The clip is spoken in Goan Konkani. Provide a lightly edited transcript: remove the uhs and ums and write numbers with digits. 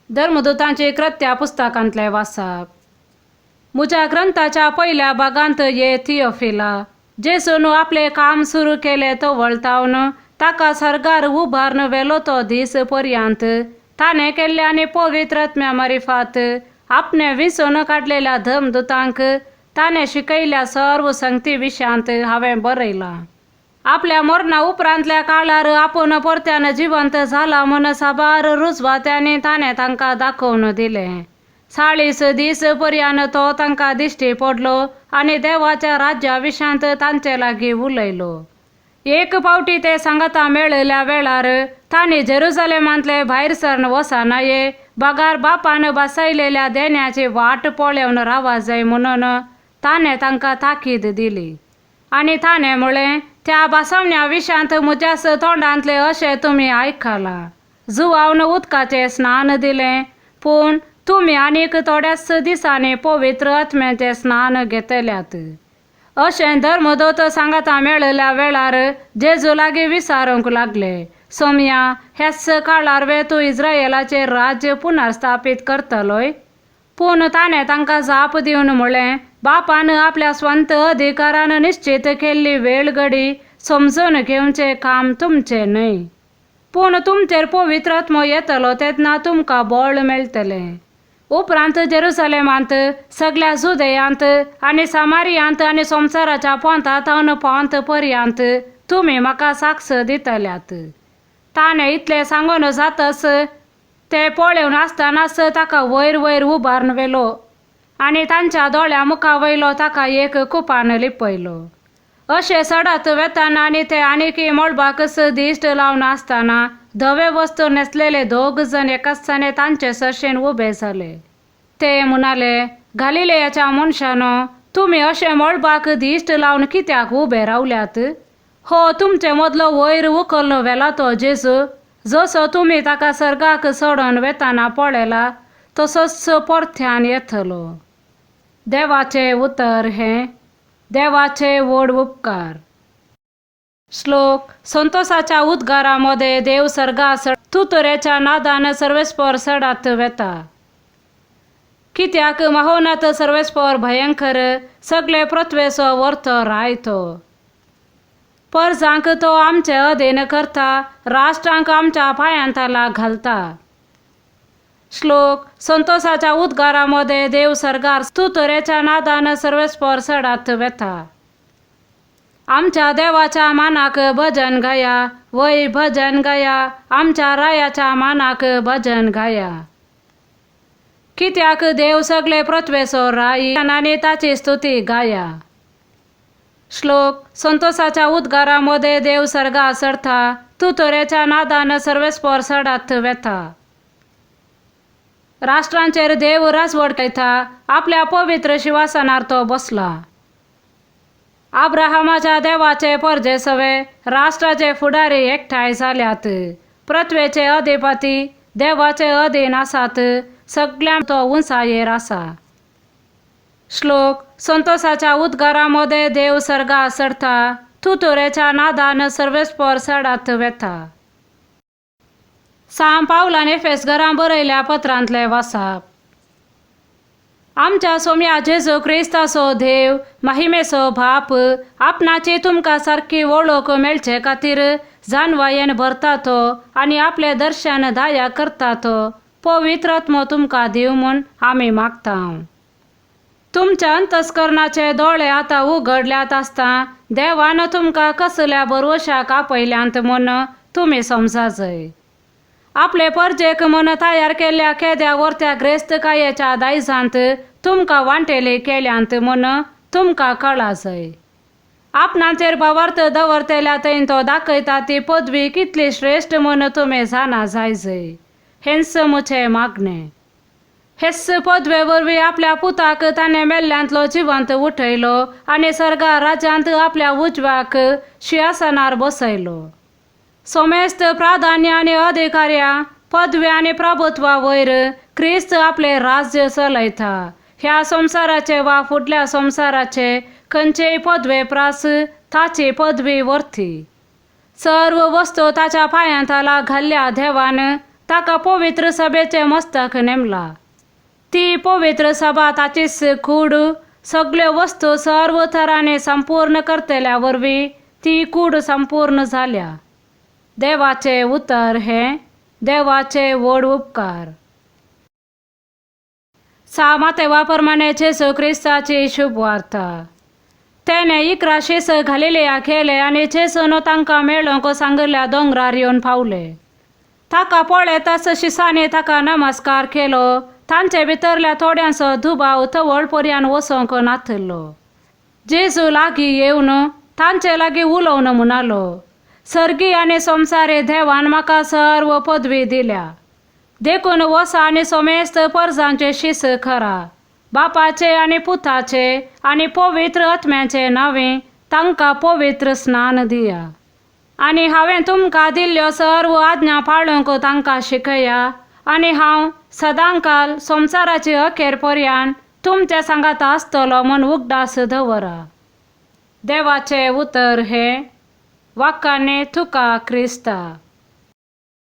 धर्मदुतांची कृत्या पुस्तकांतलें वाचप. म्हज्या ग्रंथाच्या पयल्या भागांत ये थियोफिला, जेजून आपलें काम सुरू केलें तवळ ताका सर्गार उबारून व्हेलो तो दीस पर्यंत ताणें केल्ल्या आनी पवित्र आत्म्या मारिफात आपणे विंचून काडलेल्या धर्मदुतांक ताणें शिकयल्या सर्व संगती विशयांत हांवें बरयलां. आपल्या मरणा उपरांतल्या काळार आपूण परत्यान जिवंत जाला म्हूण साबार रुजवात्यांनी ताणें तांकां दाखोवन दिलें. 40 दीस पर्यंत तो तांकां दिश्टी पडलो आनी देवाच्या राज्या विशयांत तांचे लागीं उलयलो. एक फावटी ते सांगाता मेळिल्ल्या वेळार तांणी जेरुजलेमांतले भायर सरन वचनाये बगार बापान बसयलेल्या देण्याची वाट पळोवन रावा जाय म्हणून ताणें तांकां ताकीद दिली. आनी ताणें म्हळें, त्या बसवण्या विशयांत म्हज्याच तोंडांतलें अशें तुमी आयकलां. जुवावन उदकाचें स्नान दिलें, पूण तुमी आनीक थोड्याच दिसांनी पवित्र आत्म्याचें स्नान घेतल्यात. अशें धर्मदूत सांगाता मेळिल्ल्या वेळार जेजू लागीं विचारूंक लागले, सोमया, ह्याच काळार वे तूं इस्रायलाचें राज्य पुनर्स्थापीत करतलोय? पूण ताणें तांकां जाप दिवन म्हळें, बापान आपल्या स्वंत अधिकारान निश्चीत केल्ली वेळ घडी समजून घेवचें काम तुमचें न्हय. पूण तुमचेर पवित्र आत्मो येतलो तेन्ना तुमकां बळ मेळटलें. उपरांत जेरुसलेमांत, सगळ्या जुदेयांत आनी सामारियांत आनी संवसाराच्या पोंता थावन पोंत पर्यंत तुमी म्हाका साक्ष दितल्यात. ताणें इतलें सांगून जातच ते पळोवन आसतनाच ताका वयर वयर उबारून व्हेलो आनी तांच्या दोळ्या मुखा वयलो ताका एक कुपान लिपयलो. अशें सडत वेतना आनी ते आनीकय मळबाकच दिश्ट लावन आसतना धवे वस्तू न्हेसलेले दोग जण एकाच तांचे सरशेन उबे जाले. ते म्हणाले, गालिलेयाच्या मनशानो, तुमी अशें मळबाक दिश्ट लावन कित्याक उबे रावल्यात? हो तुमचे मदलो वयर उखल्लो व्हेला तो जेजू, जसो तुमी ताका सर्गाक चडोवन वेतना पळयला तसोच परत्यान येतलो. देवाचें उतर हें देवाचे व्हड उपकार. श्लोक. संतोषाच्या उद्गारा मध्ये देव सर्गा तुतरेच्या नादान सर्वेस्पर सडात वेता. कित्याक महोनाथ सर्वेस्पर भयंकर, सगळे पृथ्वेचो वर्तो रायतो. परजांक तो आमचे अधीन करता, राष्ट्रांक आमच्या पांयांतला घालता. श्लोक. संतोषाच्या उद्गारामध्ये देव सर्गार तुतरेच्या नादान सर्वेस्पर सडात वेता. आमच्या देवाच्या मानाक भजन गाया, वय भजन गाया, आमच्या रायाच्या मानाक भजन गाया. कित्याक देव सगळे पृथ्वेचो राय आनी ताची स्तुती गाया. श्लोक. संतोषाच्या उद्गारामध्ये देव सर्गा चडता, तुतरेच्या नादान सर्वेस्पर सडात वेता. राष्ट्रांचेर देव राजवट करता, आपल्या पवित्र शिवासनार तो बसला. अब्राहमाच्या देवाचे परजे सवे राष्ट्राचे फुडारी एकठांय जाल्यात. पृथ्वेचे अधिपती देवाचे अधीन आसात, सगळ्यांक तो उंचायेर आसा. श्लोक. संतोषाच्या उद्गारामध्ये देव सर्गा चडता, तुतुरेच्या नादान सर्वेस्पर सडात वेता. सांत पावलान एफेस घरां बरयल्या पत्रांतलें वाचप. आमच्या सोम्या जेजू क्रिस्ताचो देव महिमेचो बाप आपणाची तुमकां सारकी वळख मेळचे खातीर जानवायेन भरता तो आनी आपलें दर्शन दया करता तो पवित्र आत्मो तुमकां दिवं म्हूण आमी मागता. तुमच्या अंतस्करणाचे दोळे आतां उगडल्यात आसता देवान तुमकां कसल्या भरवशाक आपयल्यांत म्हूण तुमी समजा जाय. आपले परजेक म्हूण तयार केल्ल्या केद्या वर्त्या ग्रेस्तकायेच्या दायजांत तुमकां वांटेले केल्यांत म्हूण तुमकां कळा जाय. आपणाचेर भावार्थ दवरतल्या थंय तो दाखयता ती पदवी कितली श्रेश्ठ म्हूण तुमी जाणा जाय जाय, हेंच म्हजें मागणें. हेच पदवे वरवीं आपल्या पुताक ताणें मेल्ल्यांतलो जिवंत उठयलो आनी सर्गा राज्यांत आपल्या उजव्याक शिंवासनार बसयलो. समेस्त प्राधान्य आनी अधिकाऱ्या पदवी आनी प्रभुत्वा वयर क्रिस्त आपलें राज्य चलयता. ह्या संवसाराचे वा फुडल्या संवसाराचे खंयचेय पदवे प्रास ताची पदवी वरती. सर्व वस्तू ताच्या पांयांतला घाल्ल्या देवान ताका पवित्र सभेचें मस्तक नेमला. ती पवित्र सभा ताचीच कूड, सगल्यो वस्तू सर्व थरांनी संपूर्ण करतल्या वरवीं ती कूड संपूर्ण जाल्या. देवाचें उतर हें देवाचे व्हड उपकार. सा मातेवा प्रमाणे जेजू क्रिस्ताची शुभवार्ता. तेणे 11 शीस गालिलेया केले आनी जेजून तांकां मेळोवंक सांगिल्ल्या दोंगरार येवन पावले. ताका पळयताच शिसांनी ताका नमस्कार केलो. तांचे भितरल्या थोड्यांचो दुबाव तवळ पर्यान वचोंक नातिल्लो. जेजू लागीं येवन तांचे लागीं उलोवन म्हणालो, सर्गी आनी संवसारी देवान म्हाका सर्व पदवी दिल्या. देखून वसा आनी समेस्त परजांचे शीस करा, बापाचे आनी पुताचे आनी पवित्र आत्म्याचे नांवे तांकां पवित्र स्नान दिया. आनी हांवें तुमकां दिल्ल्यो सर्व आज्ञा पाळूंक तांकां शिकया. आनी हांव सदांकाल संवसाराचे अखेर पर्यान तुमच्या सांगात आसतलो म्हूण उगडास दवरा. देवाचें उतर हें. वाक्काने तुका क्रिस्ता.